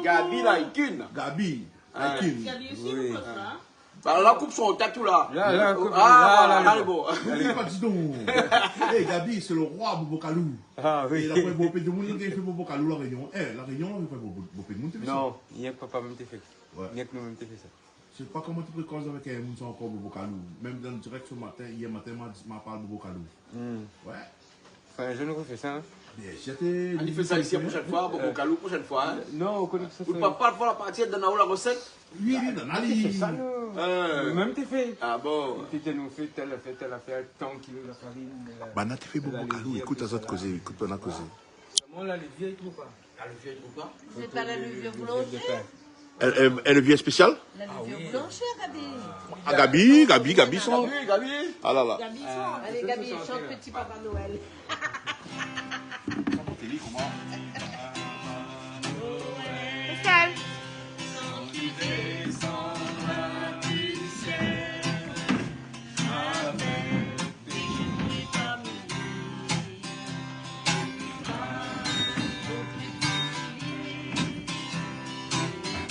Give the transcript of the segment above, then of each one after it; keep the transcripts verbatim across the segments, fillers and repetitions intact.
Gaby Laikin. Gaby Laikin. Gaby osi, oui. Ba, la koup son tatou la. La, la, koup, ah, la, la, la, lé bon. Alé, pa di don. Eh, Gaby, sé lo roi Bobo Kalou. Ah, oui. É la, pou bonpé d'moun, li fé Bobo Kalou La Rényon. Eh, La Rényon, li fé Bobo, bonpé d'moun té fé sa. Non, rienk papa mèm té fé. Ouais. Rienk nou mèm té fé sa. Sé pa koman té prékans avèk, eh, moun sa ankor, Bobo Kalou. Mèm dan dirèk se matin, yèr matin, ma, ma parl Bobo Kalou. Hmm. Ouais. Anfin, in zour nou fé sa, hein. Bien sir, té... Ah, li fé sa isi la proshèn foi, Bobo Kalou, proshèn foi, hein. Non, ou koné sa. Ou papa, la parti dan la rosèt. Oui, oui, non, non, li fé sa, non. Euh. Nou mèm té fé. Ah bon. Té, té nou fé tèl afèr, tèl afèr, tan kilo la farine, la... Banna té fé Bobo Kalou, ékout azot kozé, ékout banna kozé. Koman la, lé vièy troupa ? Ah, lé vièy troupa ? Sé pa la levure blanche ? Èl, èl, èl lé vièy spésial ? La levure blanche, Gaby. Ah, Gaby, Gaby, Gaby son. Gaby, Gaby. Ah la la. Gaby son. Allez, Gaby, chante Petit Papa Noël. Pascal.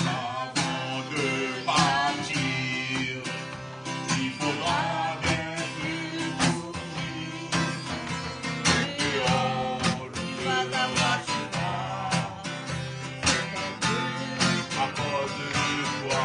Avant de partir, il faudra bien se couvrir. Et dehors, le soir, à cause de toi.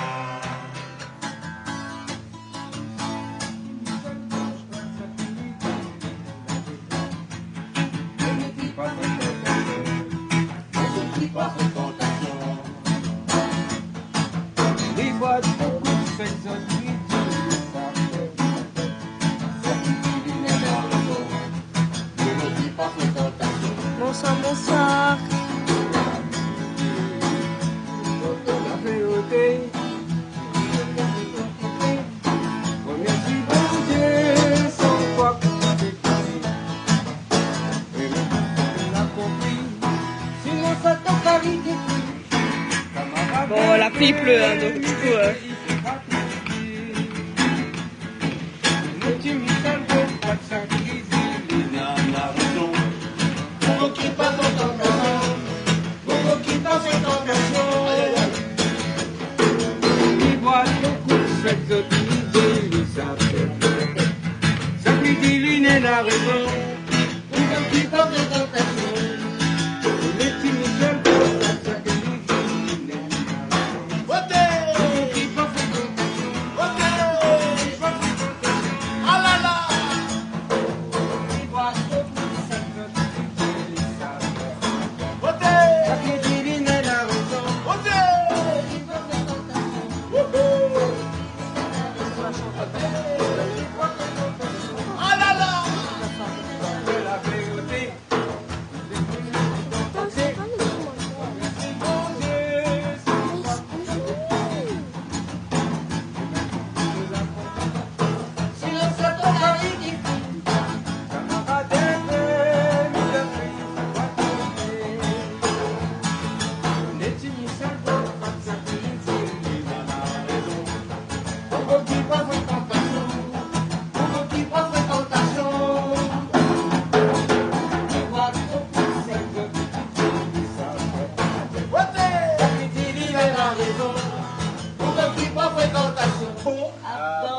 Bonsoir, bonsoir. Bon, la pli i plé, hein, donc du coup, euh,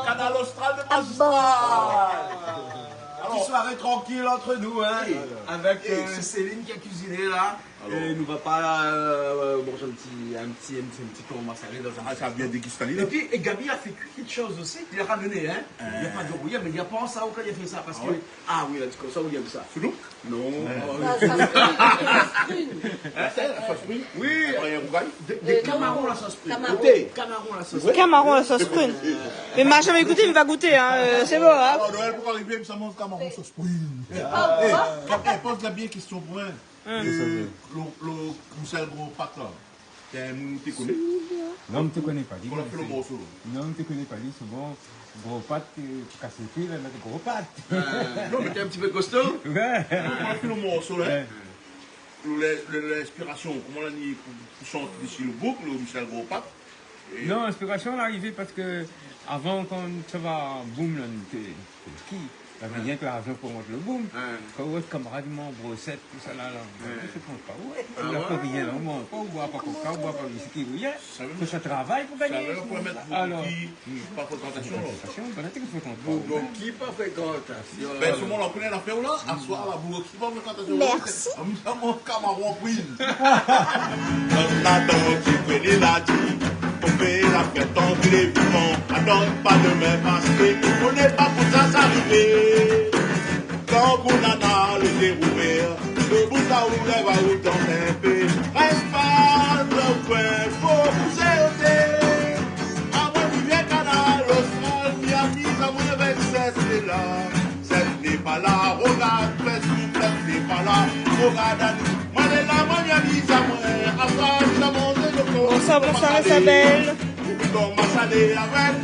Kanal Austral de Magistral. Alors, petite soirée tranquille entre nous, hein, avec, euh, Céline qui a cuisiné là. Alors. Et nous va pas, euh, manger un petit, un petit, un petit, un petit thon massalé dans un... Ah, ça vient déguster. Et puis, et Gaby a fait cuire quelque chose aussi, il a ramené, hein. Il y a pas de rouillé, mais il y a pas ça, au cas, il a fait ça, parce que... Ah oui, il a dit comme ça, ou il y a ça. Foulouk ? Non. Ouais. Ah, sauce prune. Sauce prune. Hein ? La sauce prune ? Oui. Après, il y a rougail. Des, des camarons à la sauce prune. Camaron. Goûtez. Camarons à la sauce prune. Camaron à la sauce prune. Mais ma jamais goûté, mais va goûter, hein, euh, c'est bon, hein. Alors, Noël, pourquoi arriver, ça mange camaron sauce prune ? Ah, eh, eh, pose-la bien question pour moi. Hein. Euh, lo, lo, Michel Gros Pat la. Té in moun ou té koné ? Non, mi té koné pa li. Koman la fé lo morso ? Non, mi té koné pa li, sé bon. Gro Pat, euh, pou kas lo pié, la, mèt Gro Pat. Euh, non, mé té in ti pé kosto. Ouais. Koman la fé lo morso la ? Ouais. Lo, lo, lo, linspirasion, koman la ni pou, pou shant isi lo bouk, lo Michel Gro Pat ? Non, linspirasion la arivé parske avan, kan sa va boum la, nou té, té ki Lavé rienk larzan pou mont lo boum. Hin. Kan ou woi kamarad i manz brosèt, tousala la. Hin. Ou sé kontan, ou woi. Ah wé ? Ou la fé rien, la, ou manz pa, ou boi pa koka, ou boi pa whisky, ou rien. Sa vé dir... Fo sa travay pou gagné. Sa vé dir pou mèt... Alor, bourki pa frékantasion, la. Frékantasion, banna té frékant pa. Bourki pa frékantasion. Bin, si ou la koné lafèr la, aswar la, bourki pa frékantasion. Mèrsi. Amoin, kamaron, Queen. Donn la donn, ti Queen, li la di, fo fé la fèt tank lé vivan. Atann pa domin, parské ou koné pa kan sa sa arivé. Kan ou nana lézé rouvèr, debout a ou, lèv a ou, dans in pé. Rès pa dan koin, fo bouzé, oté. Amoin mi vien Kanal Austral, mi amiz amoin avèk sèt lé la. Sèt lé pa la, rogard Facebook, sèt lé pa la, rogard anou. Moin lé la, moin mi amiz amoin, apré mi sa manzé lo kor. Bonswar, bonswar, Isabelle. Koman sa lé avèk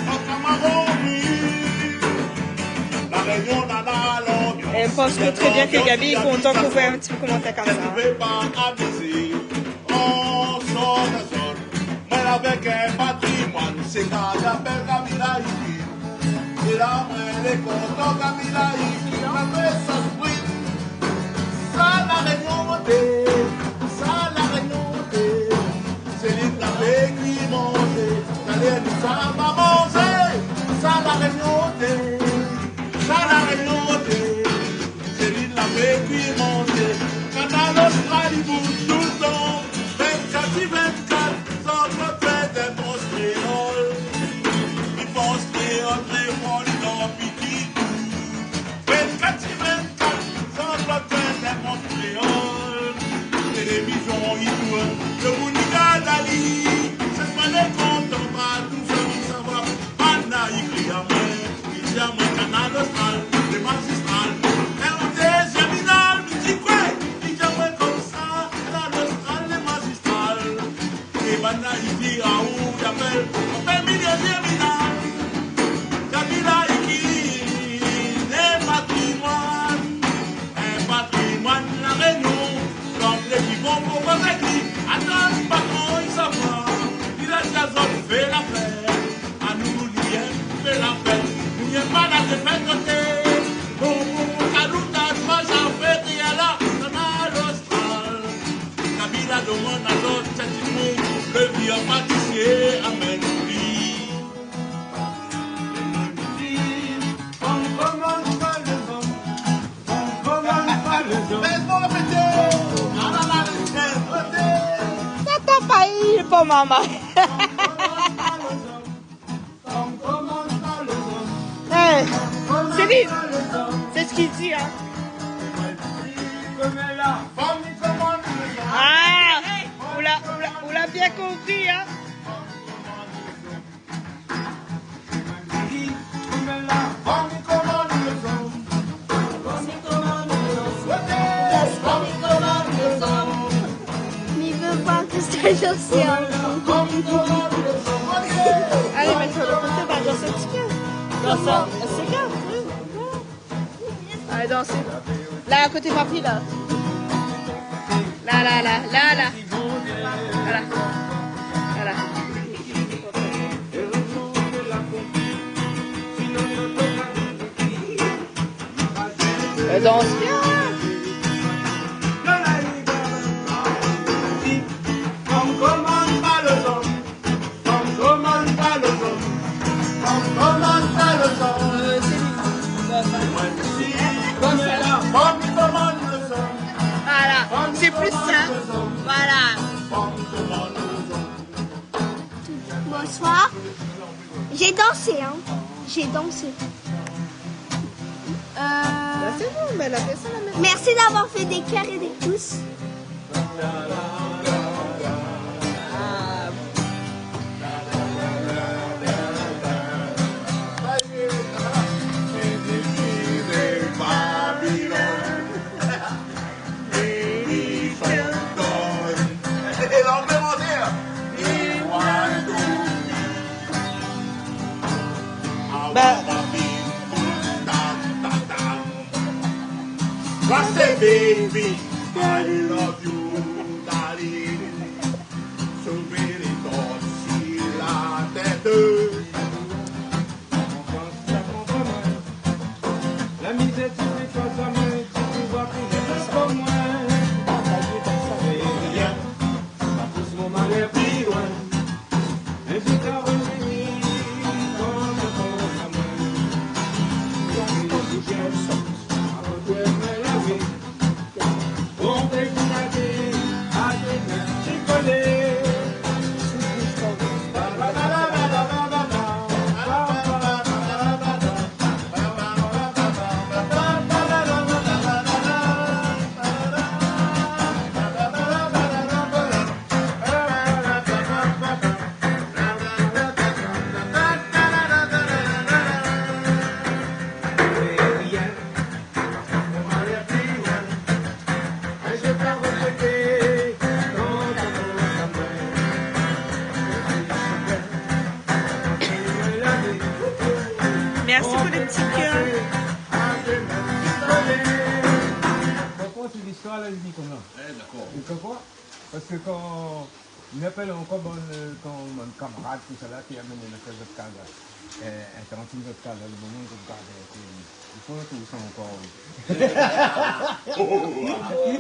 an kamaron, wi. La Rényon nana lanbians. É, mi pans ke trè bien ke Gaby lé kontan ke ou fé in ti komantèr konmsa. Ou pé pa amizé an son a son. Moin avèk in patrimoine, sé ka i apèl Gaby Laïki. É la moin lé kontan, Gaby Laïki la fé sa spring. Sa La Rényon oté, sa La Rényon oté. Céline la fé kui manzé, talèr nou sa va manzé. Sa La Rényon oté, sa La Rényon oté. Céline la fé kui manzé. Kanal Austral i bouz toultan, vinn-kat si vinn-kat, san pran pèn dépans kréol. Dépans kréol, kréol, i dan piti tou. Vinn-kat si vinn-kat, san pran pèn dépans kréol. Télévizion i tourn, lo moun i gard ali. Sé pa lé kontan, pa tou sa i sava. Banna i kri amoin, i di amoin Kanal Austral, lé mazistral. É an dézièm final, mi di koué ? I di amoin konmsa, Kanal Austral, lé mazistral. É banna i di aou, i apèl, i apèl mi dézièm final. Gaby Laïki, in patrimoine, in patrimoine La Rényon. Konm lé pi bon pou koz èk li, atann pa kan i sava. Li la di azot fé la fèt. Anou, nou yèm fé la fèt. Nou yèm pa la défèt, oté. Bon, bon, kalout, atras, afèr, té ala, Kanal Austral. Gaby la domann azot, sèt ti trik, lo vi an patisié, amèn li. Sa ta pa i, pou maman. Eh, Céline, sé sak i di, in. Ah, ou la, ou la, ou la bien konpri, in. Mi vé voir ke sa i dans. Alé, mèt lo koté, va dans in ti pé. Dans in, sé bien, oui. Alé, dansé. La, koté papi, la. La, la, la, la, la. Voilà. Voilà. Euh, danse bien. Voilà, sé pli sinp. Voilà. Bonsoir. J'ai dansé, hein. J'ai dansé. Euh, Bah, c'est bon, mais elle a fait ça, la mère. Merci d'avoir fait des cœurs et des pouces. Bah. Baby, I love you, darling. Souvé lé tort si la tèt. Merci pour les petits cœurs. Pourquoi c'est l'histoire là, il dit comme ça ? Eh, d'accord. Et pourquoi ? Parce que quand Li apèl ankor bann, euh, kan bann kamarad, tousala, ki amenn anou fé zot kaz la. Euh, in tantine zot kaz la, le moman zot gard, euh, i fo tousa ankor. Bon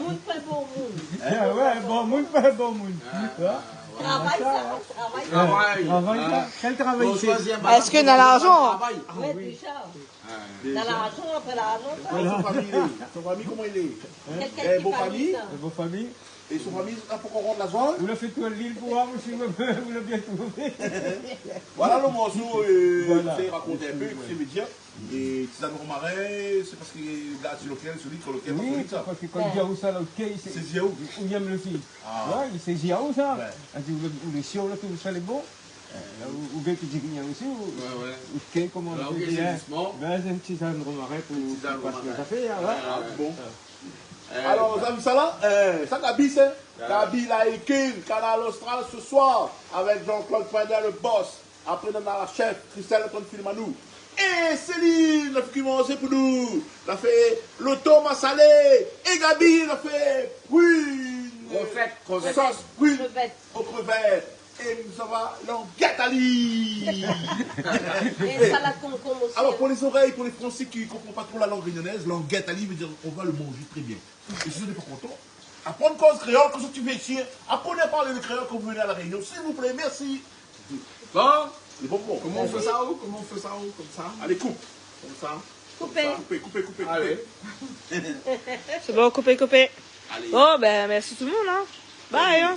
moun fé bon moun. Ah ouais, bon moun fé bon moun. Ah, ouais. Travay sa, travay sa. Travay, hein. Kèl travay i fé ? Èske na larzan ? Travay. Ah oui. Déza. Na larzan, apré larzan, sa. Voilà. Son fami, son fami, koman i lé ? Kèl, kèl ti fami, sa ? Bon fami. É son fami, la, pou konprann larzan ? Ou la fé tourn lil pou voir si ou, ou la bien trouvé. Voilà le morso, euh, voilà. Ou rakont in pé, si mi di. É tizane romarin, sé parske gard si lo kèr, si lo kèr, oui, parske sa, parske kan i di aou sa, lo kèr, sé, sé ziaou. Ou yèm lo fi. Ah. Ouais, sé ziaou sa. Ouais. Ou di, ou lé, ou lé sir, la, tout sa lé bon. Euh, ou, ou vé ki di rien osi, ou, ouais, ouais. Ou ké, koman on dit, hein. Là, ou gingn zisman. Ben, sé in tizane romarin pou, pou pas lo zafèr, hein. Ouais, ouais, ouais. Ah, bon. Euh, alor, zot la vi sa la, euh, sa Gaby, sé, ouais. Gaby la ékri, Kanal Austral ce soir, avec Jean-Claude Fredin, le boss. Apré, nou na la chef, Christelle, konn film anou. É Céline, la fé ki manzé pou nou. La fé lo ton masalé. É Gaby, la fé prune. Crevette, crevette. Sauce prune. Crevette. Aux crevettes. É sa va, langèt ali. É salad konkonm osi, hein. Alors, pour les oreilles, pour les Français qui comprennent pas trop la langue réunionnaise, langèt ali veut dire on va le manger très bien. Et si vous n'êtes pas content, apprendre cause créole, que ce soit tu viens ici, apprenez à parler le créole quand vous venez à La Réunion, s'il vous plaît, merci. Bon. Lé bon, bon. Koman ou fé sa, ou ? Koman ou fé sa, ou ? Konmsa ? Allez, coupe. Konmsa. Koupé. Konmsa. Koupé, koupé, koupé, koupé. Allez. Sé bon, koupé, koupé. Allez. Bon, ben, mèrsi tout le monde, hein. Bye, hein.